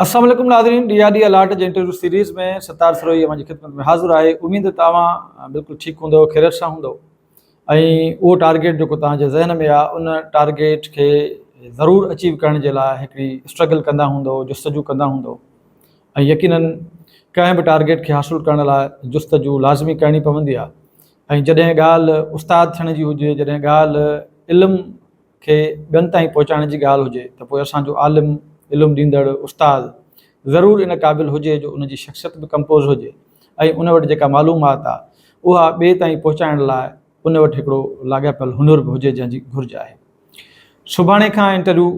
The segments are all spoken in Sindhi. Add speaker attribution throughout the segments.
Speaker 1: السلام عليڪم ناظرين ڊي آر ڊي الاٽ جي انٽرويو سيريز ۾ ستار سروهي اوهان جي خدمت ۾ حاضر آهي. اميد ته اوهان بلڪل ٺيڪ هوندو، خيريت سان هوندو ۽ اهو ٽارگيٽ جيڪو توهان جي ذهن ۾ آهي ان ٽارگيٽ کي ضرور اچيو ڪرڻ جي لاء هڪڙي اسٽرگل ڪندا هوندو، جستجو ڪندا هوندو ۽ يقينن ڪنهن به ٽارگيٽ کي حاصل ڪرڻ لاء جستجو لازمي ڪرڻي پوندي آهي ۽ جڏهن ڳالهه استاد ٿيڻ جي هجي، جڏهن ڳالهه علم کي ٻين تائين پهچائڻ جي ڳالهه هجي ته پوء اسان جو عالم، علم ڏيندڙ، استاد ضرور ان قابل هجي جو ان جي شخصيت به ڪمپوز هجي ۽ ان وٽ جيڪا معلومات آ اها ٻئي تائين پهچائڻ لاء ان وٽ هڪڙو لاڳاپيل هنر به هجي جنهن جي گهرج آهي. سڀاڻي کان انٽرويو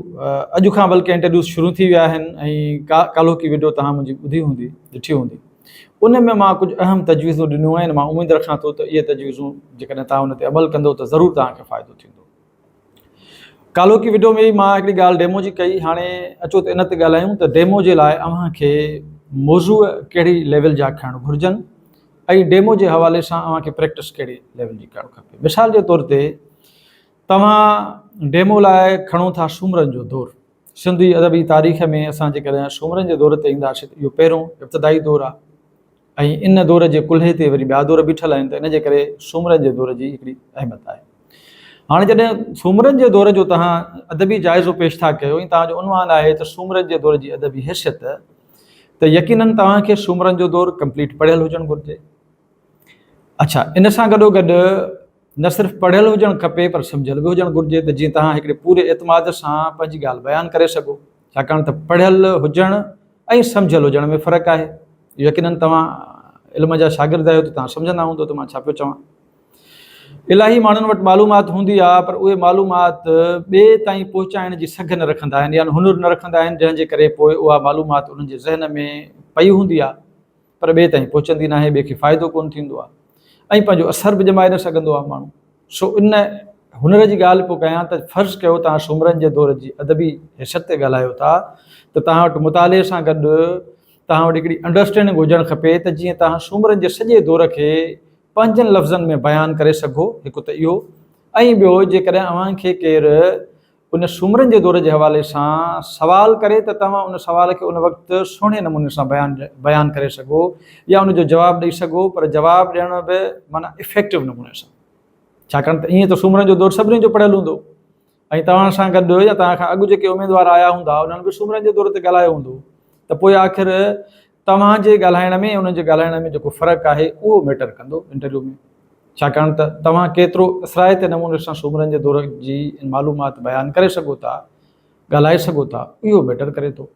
Speaker 1: اڄ کان بلڪه انٽرويوز شروع ٿي ويا آهن ۽ ڪالهوڪي وڊيو توهان منهنجي ٻڌي هوندي ڏٺي هوندي ان ۾ مان ڪجهه اهم تجويزون ڏنيون آهن مان اميد رکان ٿو ته اهي تجويزون جيڪڏهن توهان ان تي عمل ڪندو ته ضرور توهان کي فائدو ٿيندو. ڪالهوڪي وڊيو ۾ ئي مان هڪڙي ڳالهه ڊيمو جي ڪئي هاڻي اچو ته ان تي ڳالهايون ته ڊيمو جي لاء اوهان کي موضوع ڪهڙي ليول جا کڻڻ گهرجن ۽ ڊيمو جي حوالي سان اوهان کي پريڪٽس ڪهڙي ليول جي ڪرڻ کپي. مثال جي طور تي توهان ڊيمو لاء کڻو ٿا سومرن جو دور. سنڌي ادبي تاريخ ۾ اسان جيڪڏهن سومرن جي دور تي اينداسين ته اهو پهريون ابتدائي دور آهي. ۽ ان دور جي ڪلهي تي وري ٻيا دور بيٺل آهن ته ان جي ڪري سومرن جي دور جي هڪڙي اهميت آهي. هاڻي جڏهن سومرن جي دور جو توهان ادبي جائزو پيش ٿا ڪيو ۽ توهان جو عنوان آهي ته سومرن جي دور جي ادبي حيثيت ته يقينن توهان کي سومرن جو دور ڪمپليٽ پڙهيل هجڻ گهرجي. اڇا ان سان گڏو گڏ نه صرف پڙهيل هجڻ کپي پر سمجهيل به هجڻ گهرجي ته جيئن توهان هڪڙي پوري اعتماد سان پنهنجي ڳالهه بيان ڪري سگهو ڇاڪاڻ ته پڙهيل هجڻ ۽ سمجهيل هجڻ ۾ فرق آهي. يقينن توهان علم جا شاگرد آهيو ته توهان سمجهندا هوندو ته مان ڇا پيو چوان. الاهي ماڻهن وٽ معلومات هوندي آهي پر اهي معلومات ٻئي تائين پهچائڻ جي سگهه نه رکندا آهن يعني هنر نه رکندا آهن جنهن جي ڪري پوء اها معلومات انهن جي ذهن ۾ پئي هوندي آهي پر ٻئي تائين پهچندي ناهي، ٻئي کي فائدو ڪونه ٿيندو آهي ۽ پنهنجو اثر به ڄمائي نه سگهندو آهي ماڻهو. سو ان هنر جي ڳالهه پيو ڪيان ته فرض ڪيو توهان سومرن جي دور جي ادبي حيثيت تي ڳالهايو ٿا ته توهان وٽ مطالعي سان گڏ توهان وٽ هڪڙي انڊرسٽينڊنگ هجڻ کپي ته جيئن توهان سومرن جي سڄي دور کي پنهنجن لفظن ۾ بيان ڪري سگهو هڪ ته اهو ۽ ٻيو جيڪڏهن اوهان کي ڪير ان سومرن جي دور جي حوالي سان سوال ڪري ته توهان ان سوال کي ان وقت سهڻي نموني سان بيان بيان ڪري سگهو يا ان جو جواب ڏئي سگهو پر جواب ڏيڻ به معنيٰ افيڪٽو نموني سان ڇاڪاڻ ته ائين ته سومرن جو دور سڀني جو پڙهيل هوندو ۽ توهان سان گڏ يا توهان کان اڳ جيڪي اميدوار آيا هوندا انهن به سومرن جي دور تي ڳالهايو هوندو ته پوء آخر توهان جي ڳالهائڻ ۾ انهن جي ڳالهائڻ ۾ جيڪو فرق آهي اهو ميٽر ڪندو انٽرويو ۾ ڇاڪاڻ ته توهان ڪيترو اثرائتي نموني سان سومرن جي دور جي معلومات بيان ڪري سگهو ٿا، ڳالهائي سگهو ٿا، اهو ميٽر ڪري ٿو.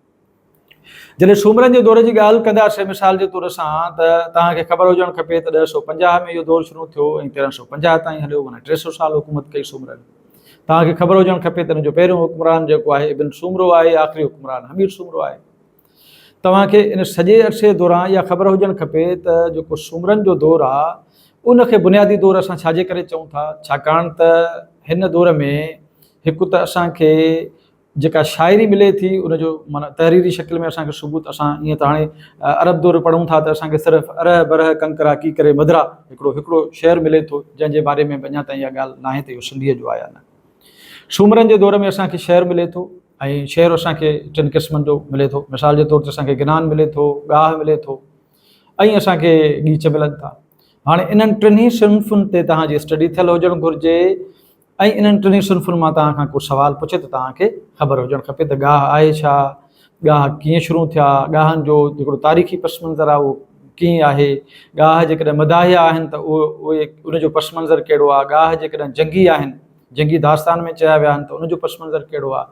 Speaker 1: جڏهن سومرن جي دور جي ڳالهه ڪنداسين مثال جي طور سان ته توهان کي خبر هجڻ کپي ته 1050 ۾ اهو دور شروع ٿيو ۽ 1350 تائين هليو معنيٰ 300 سال حڪومت ڪئي سومرن. توهان کي خبر هجڻ کپي ته ان جو پهريون حڪمران جيڪو آهي ابن سومرو آهي، آخري حڪمران حمير سومرو آهي. توهان کي ان سڄي عرصي دوران اها خبر هجڻ کپي ته جيڪو سومرن جو دور آ ان کي بنيادي دور اسان ڇا جي ڪري چئون ٿا ڇاڪاڻ ته هن دور ۾ هڪ ته اسان کي جيڪا شاعري ملي ٿي ان جو معنيٰ تحريري شڪل ۾ اسان کي ثبوت اسان ائين ته هاڻي عرب دور پڙهون ٿا ته اسان کي صرف اره بره ڪنڪرا ڪي ڪري مدرا هڪڙو هڪڙو شعر ملي ٿو جنهن جي باري ۾ به اڃا تائين اها ڳالهه ناهي ته اهو سنڌيء جو آهي يا نه سومرن جي دور ۾ اسان کي شعر ملي ٿو ۽ شعر اسان کي ٽن قسمن جو ملي ٿو. مثال جي طور تي اسان کي گنان ملي ٿو، ڳاهه ملي ٿو ۽ اسان کي ڳيچ ملن ٿا. هاڻي انهن ٽنهي صنفن تي توهان جي اسٽڊي ٿيل هجڻ گهرجي ۽ انهن ٽنهي صنفن مان توهان کان ڪو سوال پڇي ته توهان کي خبر هجڻ کپي ته ڳاهه آهي ڇا، ڳاهه ڪيئن شروع ٿيا، ڳاهن جو جيڪو تاريخي پس منظر آهي اهو ڪيئن آهي، ڳاهه جيڪڏهن مداحيه آهن ته اهي ان جو پس منظر ڪهڙو آهي، ڳاهه جيڪڏهن جنگي آهن جنگي داستان ۾ چيا ويا آهن ته ان جو پس منظر ڪهڙو آهي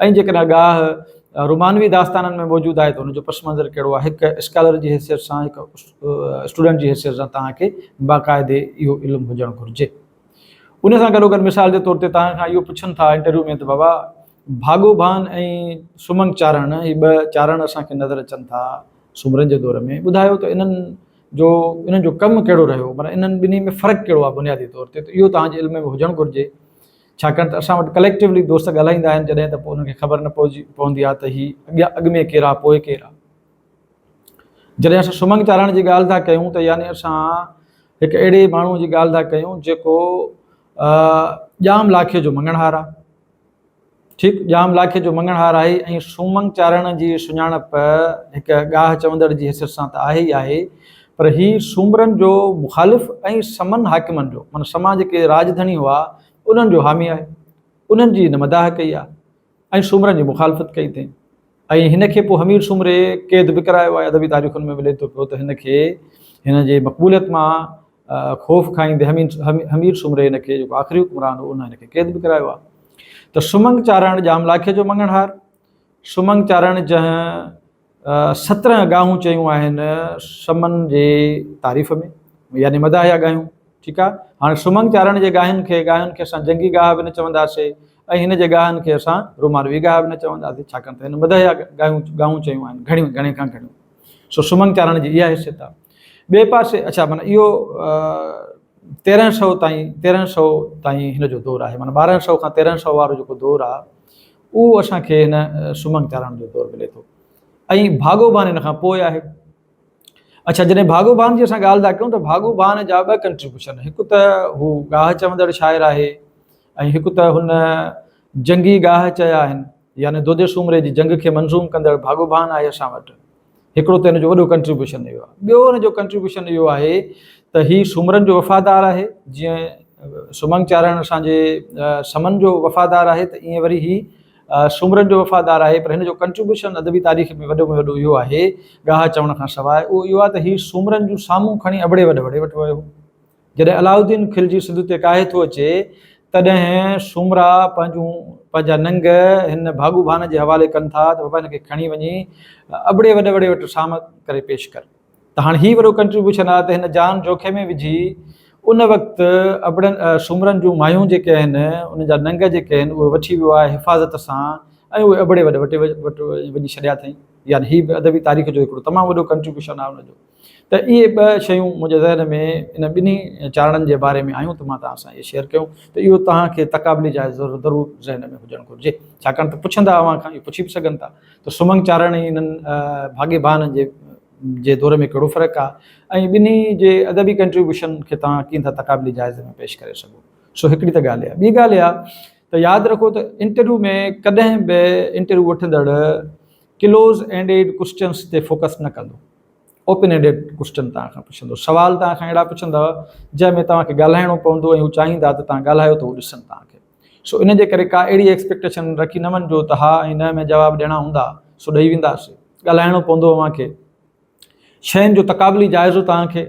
Speaker 1: ۽ جيڪڏهن ڳاهه رومانوي داستانن ۾ موجود آهي ته ان جو پس منظر ڪهڙو آهي. هڪ اسڪالر جي حيثيت سان هڪ اسٽوڊنٽ جي حيثيت سان توهان کي باقاعدي اهو علم هجڻ گهرجي. ان سان گڏوگڏ مثال جي طور تي توهان کان اهو پڇن ٿا انٽرويو ۾ ته بابا ڀاڳو ڀان ۽ سمنگ چارڻ هي ٻه چارڻ اسان کي نظر اچن ٿا سومرن جي دور ۾ ٻڌايو ته انهن جو انهن جو ڪم ڪهڙو رهيو معنيٰ انهن ٻنهي ۾ فرق ڪهڙو آهي بنيادي طور تي ته اهو توهان جي علم ۾ هجڻ گهرجي ڇاڪاڻ ته اسان وٽ ڪليڪٽيولي دوست ڳالهائيندا آهن جڏهن ته پوء انهن کي خبر نه پوجي پوندي آهي ته هي اڳيان اڳ ۾ ڪير آهي پوء ڪير آهي جڏهن اسان سمنگ چارڻ جي ڳالهه ٿا ڪيون ته يعني اسان هڪ اهڙي ماڻهو جي ڳالهه ٿا ڪيون جيڪو ڄام لاکي جو مڱڻهار آهي. ٺيڪ ڄام لاکي جو مڱڻهار آهي ۽ سومنگ چارڻ جي سڃاڻپ هڪ ڳاهه چوندڙ جي حيثيت سان ته آهي ئي آهي پر هي سومرن جو مخالف ۽ سمن حاڪمن جو معنيٰ سما جيڪي راڄ ڌڻي هئا انهن جو حامي آهي انهن جي هن مداح ڪئي آهي ۽ سومرن جي مخالفت ڪئي اٿئي ۽ هن کي پوء حمير سومري قيد به ڪرايو آهي ادبي تاريخن ۾ ملي ٿو پيو ته هن کي هن جي مقبوليت مان خوف کائيندي حمير سومري هن کي جيڪو آخري حڪمران هو ان هن کي قيد به ڪرايو آهي ته سمنگ چارڻ ڄام لاکي جو مڱڻهار سمنگ چارڻ جنهن 17 ڳاهون چيون آهن سمن جي تعريف ۾ يعني مداحيا ڳاهيون ٺيڪ آهي هاڻي سمنگ چارڻ جي ڳاهين کي ڳاهين کي اسان جنگي ڳاهه به نه چونداسي ۽ هن جي ڳاهن کي اسان رومانوي ڳاهه به نه چونداسي ڇاڪاڻ ته هن مداحيا ڳاهيون ڳاهون چيون آهن گهڻيون گهڻي کان گهڻيون سو سمنگ چارڻ جي اها حيثيت آهي ٻئي پاسي اڇا معنيٰ اهو 1300 تائين 1300 تائين هن جو دور آهي معنيٰ 1200 کان 1300 وارو جيڪو دور آهي اهو اسان کي هن سمنگ چارڻ جو دور ملي ٿو ۽ ڀاڳو ڀان هن کان پوء آهي اڇا جڏهن ڀاڳو ڀان جي اسان ڳالهه ٿا ڪيون ته ڀاڳو ڀان جا ٻه ڪنٽريبيوشن هڪ ته هو ڳاهه چوندڙ شاعر آهي ۽ هڪ ته هن جنگي ڳاهه چيا آهن يعني دودي سومري جي جنگ کي منظوم ڪندڙ ڀاڳو ڀان آهي اسان وٽ هڪڙو ته هن جو وڏو ڪنٽريبيوشن اهو آهي. ٻيو هن جو ڪنٽريبيوشن اهو آهي ته هي سومرن جو وفادار آهي جيئن سمنگ چارڻ اسان جي سمن جو وفادار آهي ته ائين وري هي سومرن جو وفادار آهي پر هن جو ڪنٽريبيوشن ادبي تاريخ ۾ وڏو ۾ وڏو اهو آهي ڳاهه چوڻ کان سواء اهو اهو آهي ته هي سومرن جون سامون کڻي ابڙي وڏ وڙي وٽ ويو هو. جڏهن علاء الدين خلجي سنڌ تي ڪاهي ٿو اچي، تڏهن سومرا پنهنجون پنهنجا ننگ هن ڀاڳو ڀان جي حوالي ڪن ٿا ته بابا هن کي کڻي وڃي ابڙي وڏ وڙي وٽ سام ڪري پيش ڪر. ته هاڻ هي وڏو ڪنٽريبيوشن آهي ته هن جان جوکي ۾ وجهي ان وقت ابڙن سومرن جون مايون جيڪي آهن انهن جا ننگ جيڪي آهن اهي وٺي ويو آهي حفاظت سان ۽ اهي ابڙي وڏ وٽ وڃي ڇڏيا اٿائين. يعني هي به ادبي تاريخ جو هڪڙو تمام وڏو ڪنٽريبيوشن آهي ان جو. ته اهي ٻه شيون منهنجي ذهن ۾ ان ٻنهي چارڻن جي باري ۾ آيون ته مان توهان سان اهي شيئر ڪيون ته اهو توهان کي تقابلي جائزو ضرور ذهن ۾ هجڻ گهرجي ڇاڪاڻ ته پڇندا اوهان کان اهو پڇي به سگهن ٿا ته سمنگ چارڻ ۽ انهن ڀاڳي ڀان جي جي دور ۾ ڪهڙو فرق آهي ۽ ٻنهي جي ادبي ڪنٽريبيوشن کي توهان ڪيئن ٿا تقابلي جائزي ۾ پيش ڪري سگهو سو هڪڙي ته ڳالهه اها ٻي ڳالهه اها ته ياد رکو ته انٽرويو ۾ ڪڏهن به انٽرويو وٺندڙ ڪلوز اينڊيڊ ڪوسچنس تي فوڪس نه ڪندو اوپن اينڊيڊ ڪوسچن توهان کان پڇندو سوال توهان کان اهڙا پڇندو جنهن ۾ توهان کي ڳالهائڻو پوندو ۽ هو چاهيندا ته توهان ڳالهايو ته هو ڏسن توهان کي سو ان جي ڪري ڪا اهڙي ايڪسپيڪٽيشن رکي نه وڃجو ته ها ۽ نه ۾ جواب ڏيڻا هوندا سو ڏئي وينداسي ڳالهائڻو پوندو اوهان کي شين جو تقابلي جائزو توهان کي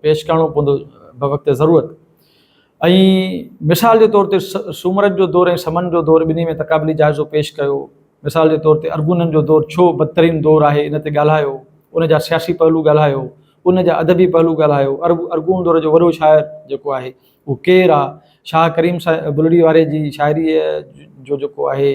Speaker 1: پيش ڪرڻو پوندو بوقت ضرورت ۽ مثال جي طور تي سومرن جو دور ۽ سمن جو دور ٻنهي ۾ تقابلي جائزو پيش ڪيو مثال جي طور تي ارغونن جو دور ڇو بدترين دور آهي ان تي ڳالهايو ان جا سياسي پهلو ڳالهايو ان جا ادبي پهلو ڳالهايو ارغون دور جو وڏو شاعر جيڪو آهي اهو ڪير آ شاهه ڪريم بلڙي واري جي شاعريء جو جيڪو آهي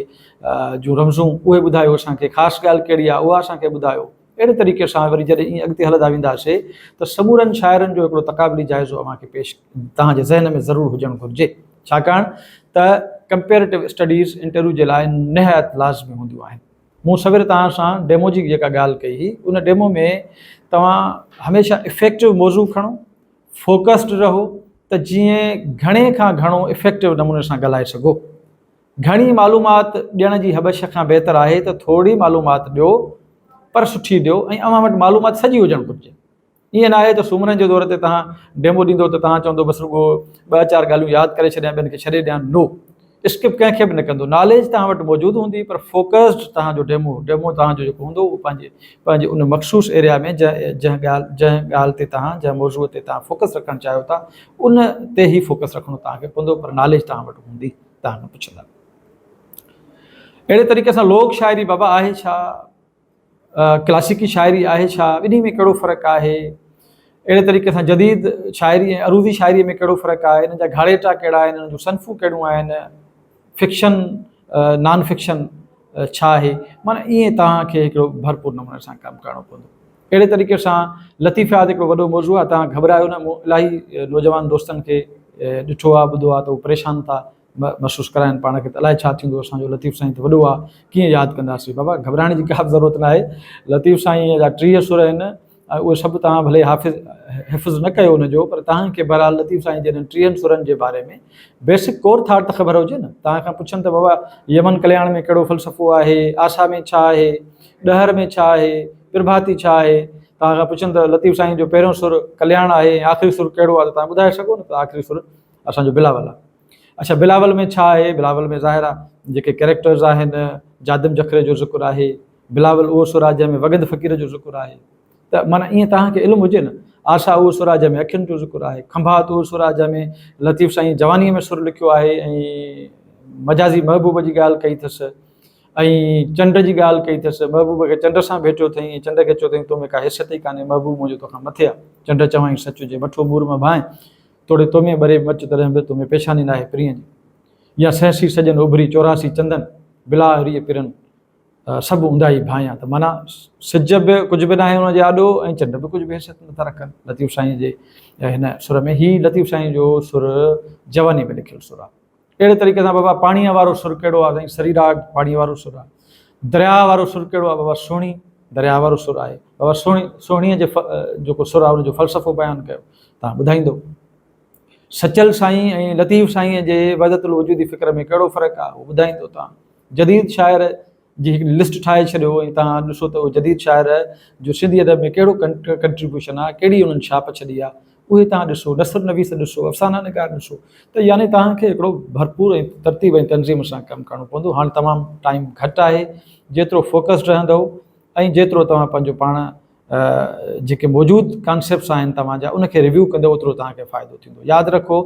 Speaker 1: جون رمزون اهي ٻڌايو اسان کي خاص ڳالهه ڪهڙي آ اها اسان کي ٻڌايو اهڙي طريقي سان وري جڏهن ائين اڳتي هلندا وينداسي ته سمورن شاعرن جو هڪڙو تقابلي جائزو اوهان کي پيش توهان جي ذهن ۾ ضرور هجڻ گهرجي ڇاڪاڻ ته ڪمپيريٽو اسٽڊيز انٽرويو جي لاء نهايت لازمي هونديون آهن مون سوير توهان سان ڊيمو جي جيڪا ڳالهه ڪئي هئي ان ڊيمو ۾ توهان هميشه افيڪٽو موضوع کڻو فوڪسڊ رهو ته جيئن گهڻي کان گهڻو افيڪٽو نموني سان ڳالهائي سگهو گهڻي معلومات ڏيڻ جي هٻڇ کان بهتر آهي ته ٿورڙي معلومات ڏيو پر سٺي ڏيو ۽ اوهان وٽ معلومات سڄي هجڻ گهرجي. ائين ناهي ته سومرن جي دور تي توهان ڊيمو ڏيندو ته توهان چوندو بس رڳو ٻه چار ڳالهيون ياد ڪري ڇڏيان ٻين کي ڇڏي ڏيان نو اسڪپ ڪنهن کي به نه ڪندو ناليج توهان وٽ موجود هوندي پر فوڪسڊ توهان جو ڊيمو ڊيمو توهان جو جيڪو هوندو اهو پنهنجي پنهنجي ان مخصوص ايريا ۾ جنهن ڳالهه جنهن ڳالهه تي توهان جنهن موضوع تي توهان فوڪس رکڻ چاهيو ٿا ان تي ئي فوڪس رکڻو توهان کي پوندو پر ناليج توهان وٽ هوندي. توهان کان پڇندا. اهڙي طريقي سان لوڪ شاعري بابا آهي ڇا؟ ڪلاسيڪي شاعري آهي ڇا؟ ٻنهي ۾ ڪهڙو فرق آهي؟ اهڙي طريقي سان جديد شاعري ۽ عروضي شاعري ۾ ڪهڙو فرق آهي؟ انهن جا گهاڙيٽا ڪهڙا آهن؟ انهن جون صنفون ڪهڙيون آهن؟ فڪشن نان فڪشن ڇا آهي؟ معنيٰ ائين توهان کي هڪڙو ڀرپور نموني سان ڪم ڪرڻو پوندو. اهڙي طريقي سان لطيفيات هڪڙو وڏو موضوع آهي توهان گهٻرايو نه مون الاهي نوجوان دوستن کي ڏٺو آهي ٻڌو آهي ته هو پريشان ٿا محسوس ڪرائن پاڻ کي ته الائي ڇا ٿيندو اسان جو لطيف سائين ته وڏو آهي ڪيئن ياد ڪنداسين بابا گهٻرائڻ جي ڪا به ضرورت نه آهي لطيف سائين جا 30 سر آهن ۽ اهي سڀ توهان ڀلي حافظ حفظ نه ڪيو ان جو پر توهان کي بهرحال لطيف سائين جي انهن ٽيهن سرن جي باري ۾ بيسڪ ڪور ٿاٽ ته خبر هجي نه. توهان کان پڇن ته بابا يمن ڪلياڻ ۾ ڪهڙو فلسفو آهي، آسا ۾ ڇا آهي، ڏهر ۾ ڇا آهي، پرڀاتي ڇا آهي، توهان کان پڇن ته لطيف سائين جو پهريون سر ڪلياڻ آهي ۽ آخري سر ڪهڙو آهي ته توهان ٻڌائي سگهو نه ته آخري سر اسان جو بلاول آهي. اڇا بلاول ۾ ڇا آهي، بلاول ۾ ظاهر آهي جيڪي ڪيريڪٽرز آهن جادم جکري جو ذڪر آهي، بلاول اهو سر آهي جنهن ۾ وڳند فقير جو ذڪر آهي ته معنيٰ ائين توهان کي علم هجي نه. آسا اهو سر آهي جنهن ۾ اکين جو ذڪر آهي. کنڀات اهو سر آهي جنهن ۾ لطيف سائين جوانيء ۾ سر لکيو آهي ۽ مجازي محبوب جي ڳالهه ڪئي اٿس ۽ چنڊ جي ڳالهه ڪئي اٿس. محبوب کي چنڊ سان ڀيٽيو اٿئين ۽ چنڊ کي چيو اٿئين تو ۾ ڪا حيثيت ئي ڪانهي، محبوب منهنجو توکان مٿي آهي. چنڊ چوائين سچ هجي مٺو مور م ڀانء، توڙي تو ۾ ٻري مچ تڏهن به تو ۾ پيشاني ناهي پرينء جي. يا سهسي سڄن اڀري 84 چندن، بلا ريء پرن. سڀ اونداهي ڀانئيان ته معنيٰ سج به ڪجهه به ناهي ان جي آڏو ۽ چنڊ به ڪجهه به حيثيت نٿا رکن. لطيف سائين جي هن سر ۾ هي لطيف سائين جو سر جواني ۾ لکيل سر آهي. اهڙي طريقي سان بابا پاڻيء وارو سر ڪهڙو آهي؟ سائين سري راڳ پاڻيء وارو سر آهي. درياء وارو سر ڪهڙو آهي؟ بابا سهڻي درياء وارو سر آهي. بابا سهڻي سهڻيء جي جيڪو سر آهي ان جو فلسفو بيان ڪيو تان ٻڌائيندو. سچل سائين ۽ لطيف سائينء جي وحدت الوجودي فڪر ۾ ڪهڙو فرق آهي؟ اهو ٻڌائيندو تان. جديد شاعر جي هڪڙي لسٽ ٺاهي ڇڏيو ۽ توهان ڏسو ته اهو جديد شاعر جو سنڌي ادب ۾ ڪهڙو ڪنٽريبيوشن آهي، ڪهڙي انهن ڇاپ ڇڏي آهي، اهي توهان ڏسو، نثر نويس ڏسو، افسانه نگار ڏسو ته يعني توهان کي هڪڙو ڀرپور ۽ ترتيب ۽ تنظيم سان ڪم ڪرڻو پوندو. هاڻ تمام ٽائيم گهٽ آهي، جيترو فوڪسڊ رهندؤ ۽ جيترو توهان پنهنجو پاڻ جيڪي موجود ڪانسيپٽس آهن توهان جا ان کي ريويو ڪندو اوترو توهان کي فائدو ٿيندو. ياد رکو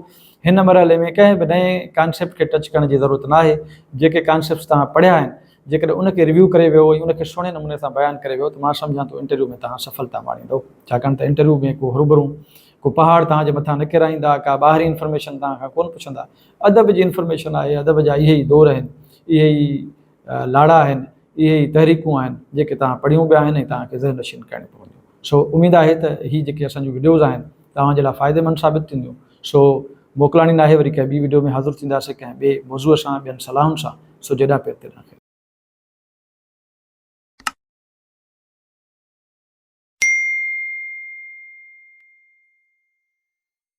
Speaker 1: هن مرحلي ۾ ڪنهن به نئين ڪانسيپٽ کي ٽچ ڪرڻ جي ضرورت ناهي، جيڪي ڪانسيپٽس توهان پڙهيا آهن جيڪڏهن ان کي ريويو ڪري ويو ۽ ان کي سهڻي نموني سان بيان ڪري ويو ته مان سمجهان ٿو انٽرويو ۾ توهان سڦلتا ماڻيندو، ڇاڪاڻ ته انٽرويو ۾ ڪو هروڀرو ڪو پهاڙ توهان جي مٿان نه ڪيرائيندا، ڪا ٻاهرين انفارميشن توهان کان ڪونه پڇندا، ادب جي انفارميشن آهي، ادب جا اهي ئي دور آهن، اهي ئي لاڙا آهن، اهي ئي تحريڪون آهن جيڪي توهان پڙهيون به آهن ۽ توهان کي ذهن نشين ڪرڻيون پونديون. سو اميد آهي ته هي جيڪي اسان جون وڊيوز آهن توهان جي لاء فائديمند ثابت ٿينديون. سو موڪلاڻي ناهي وري ڪنهن ٻي وڊيو ۾ حاضر ٿينداسين ڪنهن ٻئي موضوع سان ٻين صلاحن سان. سو جيڏانهن پير تيڏانهن خير.